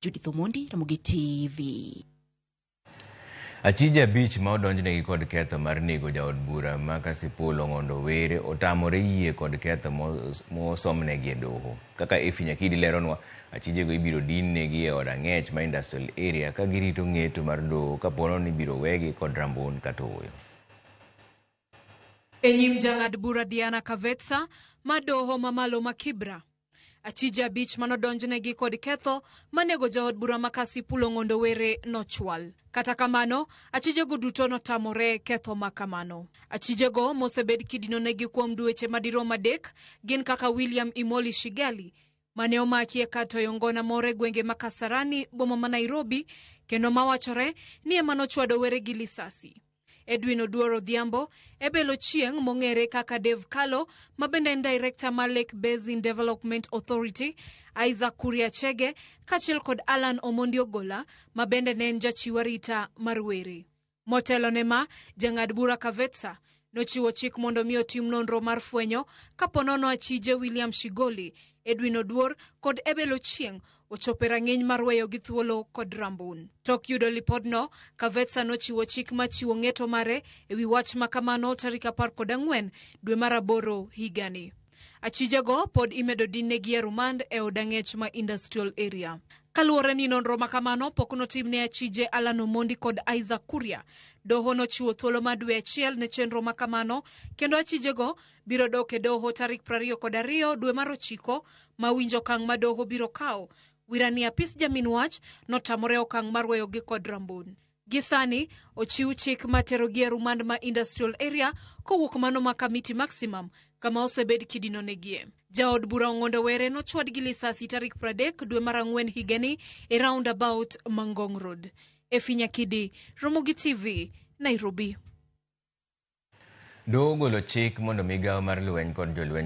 Judith Omondi, Ramogi TV. Achije 5 ma odonjnegi kod ketho mar nego jaod bura ma Kasipul Ong'ondo Were otamore yie kod ketho mosomnegi e doho. Kaka Effie Nyakidi leronwa, achijego ibiro din negi e od ang'ech ma Industrial Area ka girito ng'eto mar doho kapono ni ibiro wegi kod rambun kata ooyo. E nyim jang'ad bura Diana Kavetsa ma doho mamalo ma Kibra, achije 5 manodonjnegi kod ketho manego jaod bura ma Kasipul Ong'ondo Were nochwal. Kata kamano, achijego duto notamore ketho ma kamano. Achijego mosebed kidinonegi kuom dweche madirom 3 gin kaka William Imoli Shigali, mane omaki e kar toyo ngona moro e gwenge ma Kasarani, boma ma Nairobi, kendo mawachore ni ema nochwado Were gi lisasi. Edwin Oduor Odhiambo, Ebel Ochieng' mong'ere kaka Dave Kalo, ma bende en director mar Lake Basin Development Authority, Isaac Kuria Chege, kaachiel kod Alan Omondi Ogola, ma bende ne en jachiw arita mar Were. Motelo ne ma, jang'ad bura Kavetsa nochiwo chik mondo mi otim nonro mar fwenyo kapo nono achije William Shigoli, Edwin Oduor kod Ebel Ochieng' ochopo e rang'iny mar weyo gi thuolo kod rambun. Tok yudo lipodno, Kavetsa nochiwo chik machiwo ng'eto mare ewi wach ma kamano tarik 14 dwe mar 8 higani. Achijego pod imedo dinnegi e rumand e od ang'ech ma Industrial Area. Kaluwore ni nonro ma kamano pok notim ne achije Alan Omondi kod Isaac Kuria, doho nochiwo thuolo mar dwe 1 ne chenro ma kamano, kendo achijego biro dok e doho tarik 22 dwe mar 9 ma winjo okang' ma doho biro kawo. Wirani Apis Jamin wach notamore okang' mar weyogi kod rambun. Gi sani, ochiw chik ma terogi e rumand ma Industrial Area kowuok mano ma Kamiti Maximum kama osebed kidinonegie. Jaod bura Ong'ondo Were nochwad gi lisasi tarik 30 dwe mar 4 higani e roundabout Mangong Road. Effie Nyakidi, Ramogi TV, Nairobi. Doho ogolo chik mondo migawo mar lweny kod jolweny